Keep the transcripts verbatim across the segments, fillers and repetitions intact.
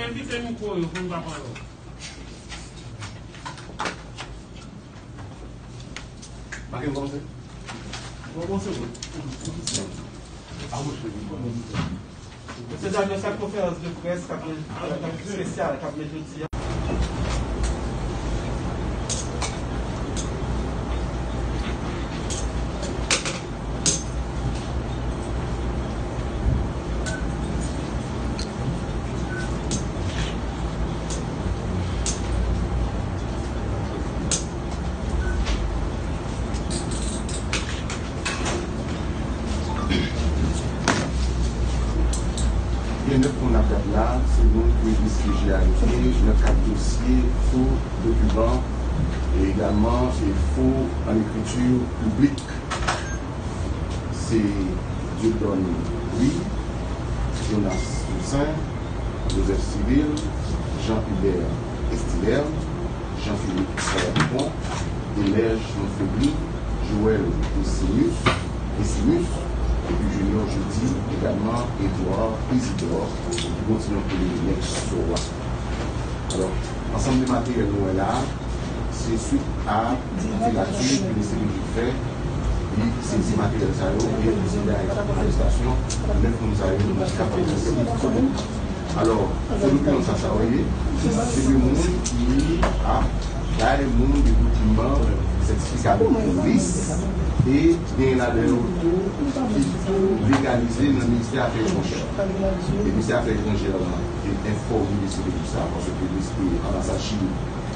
Envite mikwo yo pou n pa pale. Mesye dam, nan kad konferans de près k ap gen, k ap espesyal, k ap gen jodi a. Gen nèf moun n ap gad la, se moun ki regle C P J arete nan kad dosye fo dokiman e egalman e fo an ekriti piblik. Se Dieudonne Louis, Jonas Toussaint, Joseph Cyril, Jean Hubert Estiler, Jean Philippe Sayadipon, Delège Monfebri, Joël Décimus, Décimus, epi Junior Jeudy, egalman Edouard Isidore, ki kontinye ap rele Nèg Swa. Alò, ansanm de materyèl nou wè la a, se swit a filature ke D C P J fè, li sezi materyèl sa yo e li sezi arestasyon nèf moun sa yo nan ka fè. Alò, sou dokiman sa, sa w ye, se de moun ki ap bay moun de dokiman, sètifika de polis, e genyen ladan yo tou ki tou legalize nan Ministè Afè Etranjè. E Ministè Afè Etranjè lan te enfòme de sa, paske Ministè Anbasad Chili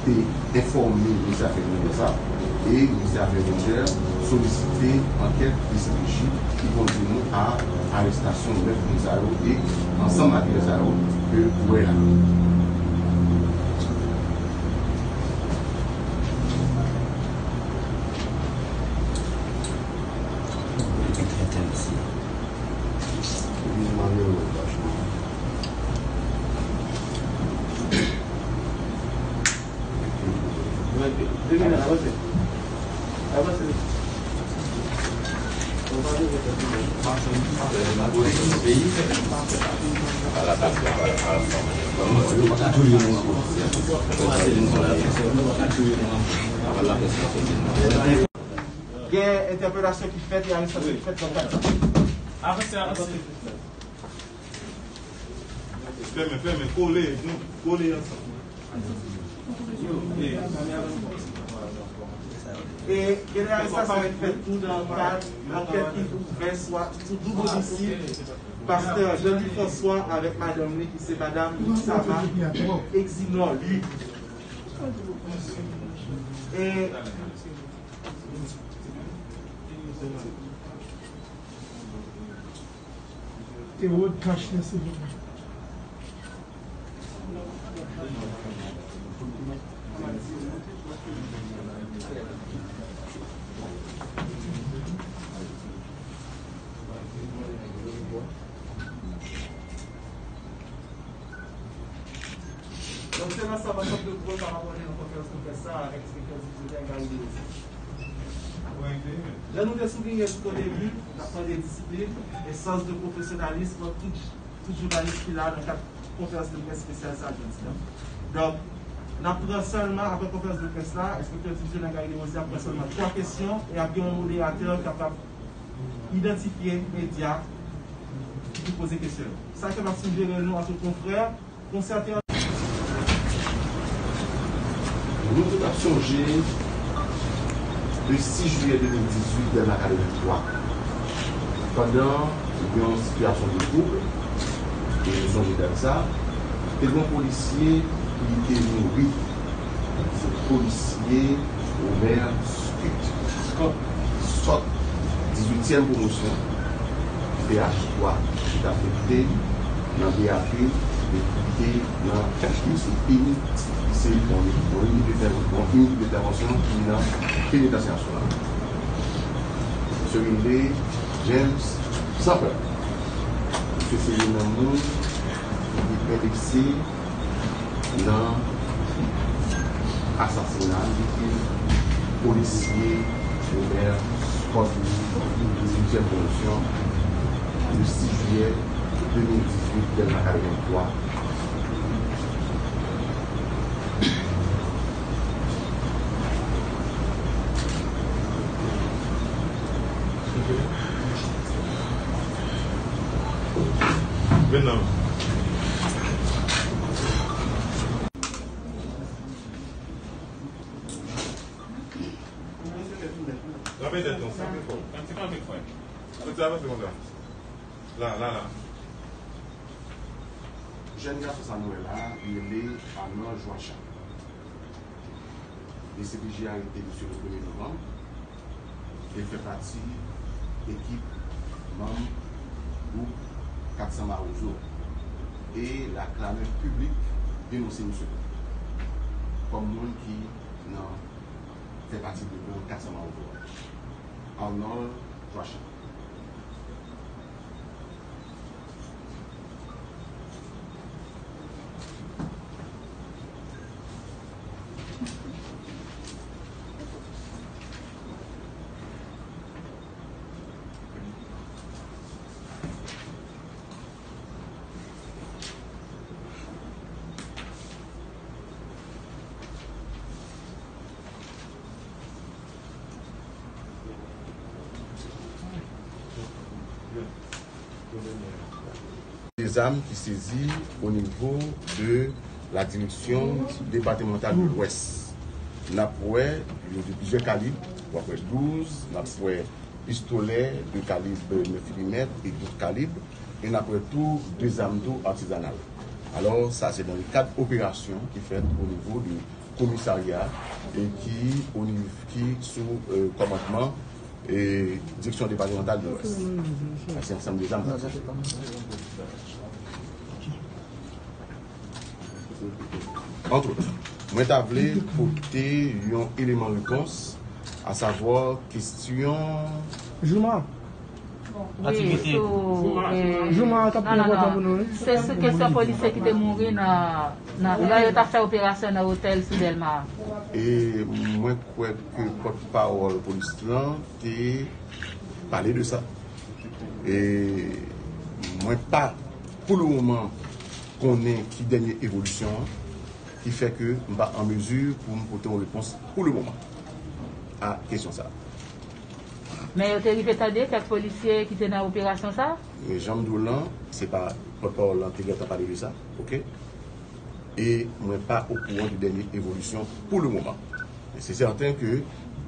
te enfòme Ministè Afè Etranjè sa, e Ministè Afè Etranjè solisite ankèt D C P J ki kondui nou a arestasyon nèf moun sa yo e ansanm materyèl sa yo ke ou wè la. Gen entèpelasyon ki fèt e arestasyon ki fèt nan kad sa. Avanse, avanse. Fèmen, fèmen, kole, nou kole ansanm. E gen de arestasyon ki fèt tou nan kad ankèt ki ouvè sou, sou doub omisid pastè Jeanly François avèk madanm li ki se madanm Luxama Exinor Louis. E Te wòd kach la, silvouplè. Donk, se nan sa m ap ap de pwen pa rapòte nan konferans de près sa avèk enspektè divizyon Gary Derosier. Jan nou te souliye tout o debi, n ap mande disiplin e sans de pwofesyonalis nan tout, tout jounalis ki la nan kad konferans de près espesyal sa jodi a. Donk, n ap pran sèlman, apre konferans de près la, enspektè divizyon Gary Derosier ap pran sèlman twa kesyon e ap gen yon moderatè k ap ap idantifye medya ki pou poze kesyon yo. Sa ke m ap sijere nou, antre konfrè, konsète. Nou tout ap sonje le sis jiyè de mil dizuit, nan Lakademi twa. Pandan yon sitiyasyon de twoub, e nou sonje dat sa, te gen yon polisye ki te mouri. Se polisye Omer Scott, Scott, dizuityèm pwomosyon P H twa, ki t afekte nan B A P, e ki te nan, ki se init, ki se yon, yon init de, yon init dentèvansyon ki nan penitansye nasyonal. Misye rele James Samper. Misye se youn nan moun ki enplike nan asasina polisye Omer Scott. Kòd dizuityèm pwomosyon, le sis jiyè de mil dizuit, Dèlma katrevenntwa. Vin nan. Kanpe tèt nou, kanpe fò. Kanpe fò. Soti avanse konsa. La, la, la. Jèn gason sa nou wè la, li rele Arnold Joachim. D C P J arete misye le premye novanm. E l fè pati ekip manm gwoup kat san Mawozo. E la klamè piblik denonse misye kòm moun ki nan fè pati de gang kat san Mawozo a. Arnold Joachim. De zam ki sezi o nivo de la direksyon depatèmantal de Lwès. N ap wè yo de plizyè kalib, w ap wè douz, n ap wè pistolè de kalib nèf milimèt e douz kalib, e n ap wè tou de zam tou atizanal. Alò, sa se dans le cadre operasyon ki fèt o nivo de komisarya e ki o niv-, ki sou, euh, kòmandman e direksyon depatèmantal de Lwès. Sa se ansanm de zam. Antre autres, mwen ta vle pote yon eleman repons, asavwa kesyon Jouma. Wi, sou, eh, Jouma, sa pi enpòtan pou nou, wi. Se sou kesyon polisye ki te mouri nan, nan, lè yo t ap fè operasyon nan otèl sou Dèlma. E mwen kwè ke pòtpawòl polis lan te pale de sa. E mwen pa, pou le moman, konnen ki dènye evolisyon an, ki fè ke m pa an mezi pou m pote yon repons pou le moman a kesyon sa a. Men yo te rive tande kèk polisye ki te nan operasyon sa? Men jan m di w lan, se pa pòtpawòl lan te gentan pale de sa, oke? E mwen pa okouran de dènye evolisyon pou le moman. Men se sèten ke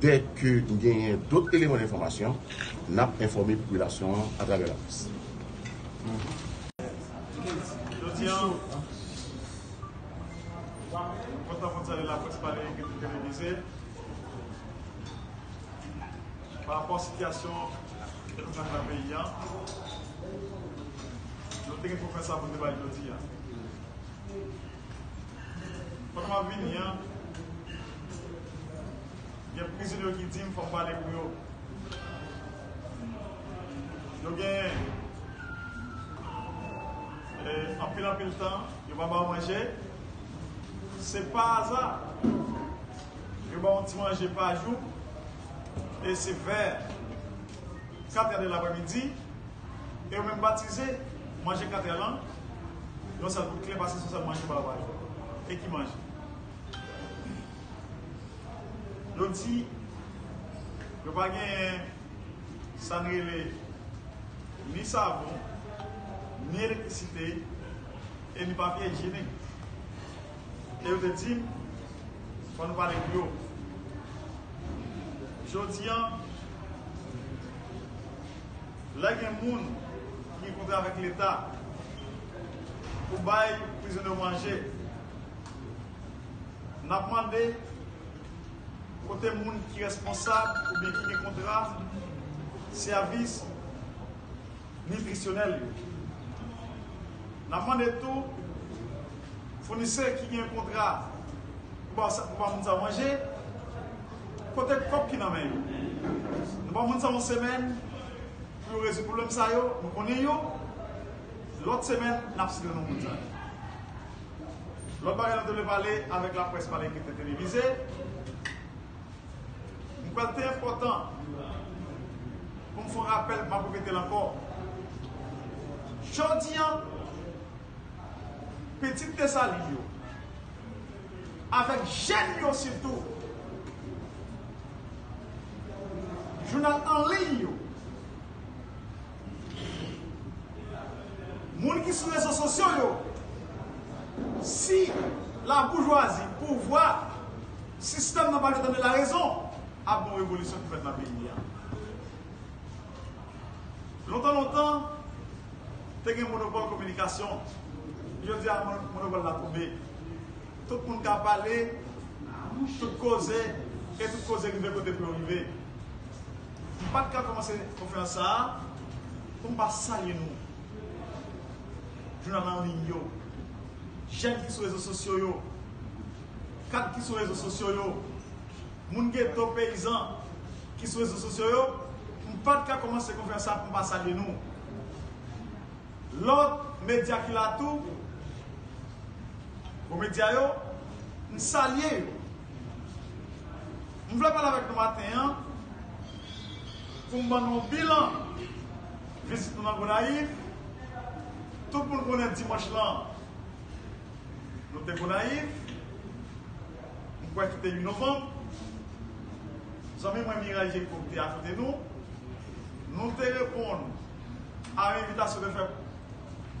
dèke n genyen dòt eleman enfòmasyon, n ap enfòme popilasyon an atravè laprès. Jodi a, nou kontan pou n salye laprès pale ki te televize. Pa rapò a sitiyasyon ke nou jwenn nan peyi a, nou te gen pou fè sa pou n te bay jodi a. Pandan m ap vini an, gen plizyè yo ki di m fò m pale pou yo. Yo gen, eh, anpil, anpil tan, yo pa ba w manje. Se pa aza. Yo ba w yon ti manje pa jou. E se vè kat è de laprèmidi. E yo menm batize manje kat è lan. Yon sèl bout kle, paske se yon sèl manje yo ba w pa jou. E ki manje? Yo di, yo pa genyen sa n rele ni savon, ni elektrisite, e ni papye ijyenik. E yo te di m, fò nou pale pou yo. Jodi a, lè gen moun ki gen kontra avèk Leta pou bay prizonye yo manje, n ap mande kote moun ki responsab oubyen ki gen kontra sèvis nitrisyonèl yo. N ap mande tou founisè ki gen kontra pou ba sa, pou ba moun sa manje, kote kòb ki nan men yo. Nou ba moun sa yon semèn pou yo rezoud pwoblèm sa yo, nou konnen yo. Lòt semèn, n ap site non moun sa yo. Lòt bagay nou te vle pale avèk laprès pale ki te televize, m kwè l te enpòtan Pou m fè yon rapèl, m ap repete l ankò. Jodi a, pitit Desalin yo, avèk jèn yo sitou, jounal an liy yo, moun ki sou rezo sosyo yo, si laboujwazi, pouvwa, sistèm nan pa gentan gen larezon, ap gen yon revolisyon ki fèt nan peyi a. Lontan, lontan, te gen monopòl kominikasyon. Jodi a, mon-, monopòl la tonbe. Tout moun ka pale, tout koze, e tout koze rive kote pou yo rive. M pa t ka kòmanse konferans sa a pou m pa salye nou. Jounal an liy yo, jèn ki sou rezo sosyo yo, kad ki sou rezo sosyo yo, moun geto, peyizan ki sou rezo sosyo yo, m pa t ka kòmanse konferans sa pou m pa salye nou. Lòt medya ki la tou, gwo medya yo, m salye yo. M vle pale avèk nou maten an pou m ban nou yon bilan vizit nou nan Gonayiv. Tout moun konnen dimanch lan, nou te Gonayiv. M kwè ki te uit novanm. Zanmi mwen Miray Jeko te akote nou. Nou te reponn a yon envitasyon te fè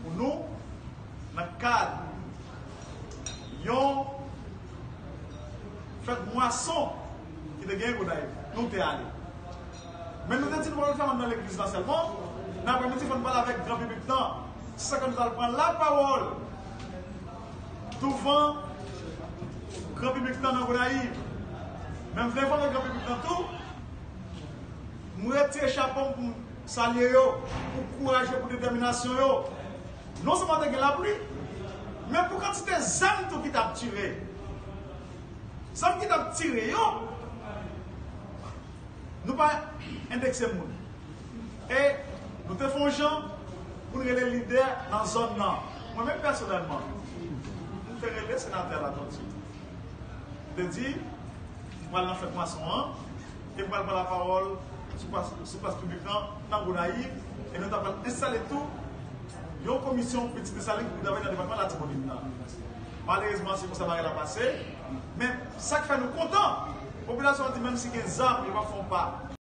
pou nou nan kad yon fèt mwason ki te genyen Gonayiv. Nou te ale. Men nou te di nou pa vle fè mann nan legliz la sèlman. Nan aprèmidi, fò n pale avèk gran piblik lan. Se sa k fè nou t al pran lapawòl douvan gran piblik lan nan Gonayiv. Men m vle enfòme gran piblik lan tou, m retire chapo m pou m salye yo, pou kouraj yo, pou detèminasyon yo. Non sèlman te gen lapli, men pou kantite zam tou ki t ap tire. Zam ki t ap tire yo, nou pa endekse moun. E nou te fè yon jan pou n rele lidè nan zòn nan. Mwen menm pèsonèlman, m te rele senatè Latòti. M te di, m pral nan fèt mwason an, e m pral pran lapawòl sou plas, sou plas piblik lan nan Gonayiv, e nou ta pral enstale tou yon komisyon Pitit Desalin ki pou travay nan depatman Latibonit lan. Malerezman, se konsa bagay la pase. Men, sa k fè nou kontan, popilasyon an di menm si gen zam, yo p ap fè yon pa.